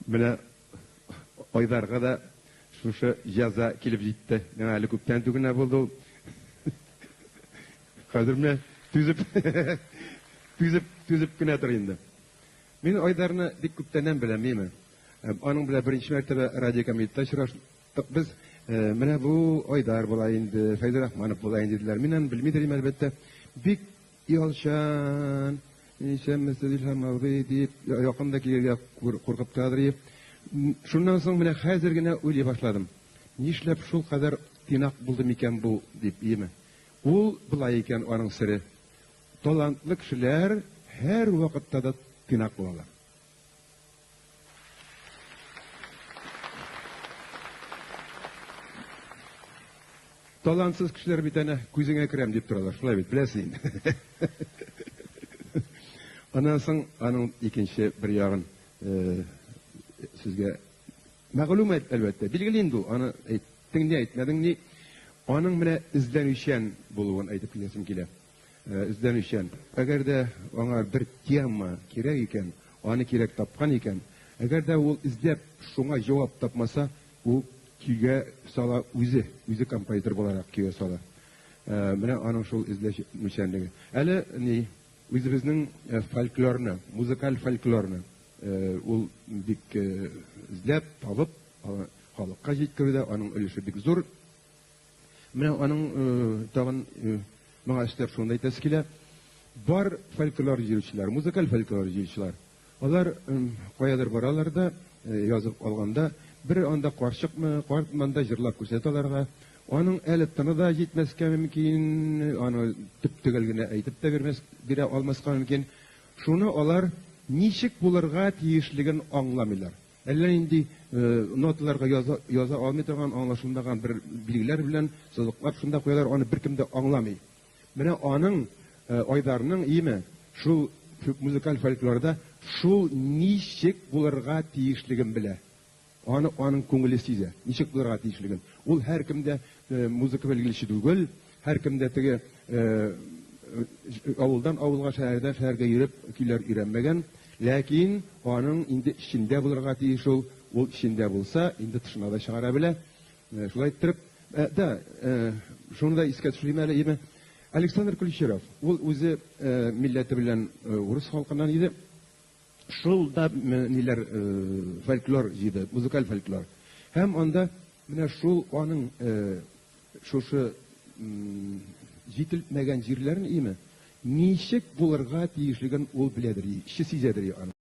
Менә Айдарга да шушы җәза килеп җитте. Миңа әле күптән түгел генә булды ул. Хәзер менә түзеп, түзеп, түзеп кенә тор инде. Мин Айдарны бик күптәннән беләм, миме. Аның белән беренче мәртәбә радиокомитетта очраштык без. Менә бу Айдар була инде, Фәйзрахманов була инде диделәр. Мин аны белмидер идем, әлбәттә. Бик Ялчан, исәнмесез, Илһам абый, дип, якын да килергә куркып торадыр. Шуннан соң менә хәзер генә уйлый башладым. Нишләп шул кадәр тыйнак булды микән бу, дип, иеме. Ул болай икән аның сере. Талантлы кешеләр һәрвакытта да тыйнак булалар. Талантсыз кешеләр бит әнә күзеңә керәм дип торалар. Шулай бит, беләсең инде. Аннан соң аның икенче бер ягын э, сезгә мәгълүм әлбәттә. Билгеле инде ул, аны әйттең ни, әйтмәдең ни. Аның менә эзләнүчән булуын әйтеп китәсем килә. Эзләнүчән. Әгәр дә аңа бер тема кирәк икән, аны кирәк тапкан икән, әгәр дә ул эзләп шуңа җавап тапмаса, ул көйгә сала үзе, үзе композитор буларак көйгә сала. Менә аның шул эзләнүчәнлеге. Әле ни, үзебезнең фольклорны, музыкаль фольклорны ул бик эзләп, табып, халыкка җиткерүдә аның өлеше бик зур. Менә аның тагын моңа өстәп шуны да әйтәсе килә. Бар фольклор җыючылар, музыкаль фольклор җыючылар. Алар каядыр баралар да, язып алганда, бер анда карчыкмы, картмы анда җырлап күрсәтә аларга. Аның әле тыны да җитмәскә мөмкин, аны төп-төгәл генә әйтеп тә бирмәс, бирә алмаска мөмкин. Шуны алар ничек булырга тиешлеген аңламыйлар. Әллә нинди ноталарга яза, яза алмый торган, аңлашылмаган бер билгеләр белән сызыклап шунда куялар, аны беркем дә аңламый. Менә аның, Айдарның, име, шул музыкаль фольклорда шул ничек булырга тиешлеген белә. Аны аның күңеле сизә, ничек булырга тиешлеген. Ул һәркем дә музыка белгече түгел, һәркем дә теге авылдан авылга, шәһәрдән шәһәргә йөреп көйләр өйрәнмәгән. Ләкин аның инде эчендә булырга тиеш ул. Ул эчендә булса, инде тышына да чыгара белә. Шулай иттереп, да, шуны да искә төшерим әле, име. Александр Ключеров, ул үзе милләте белән урыс халкыннан иде. Шул да ниләр фольклор җыйды, музыкаль фольклор. Һәм анда менә шул аның шушы җителмәгән җирләрен име, ничек булырга тиешлеген ул беләдер, эче сизәдер аны.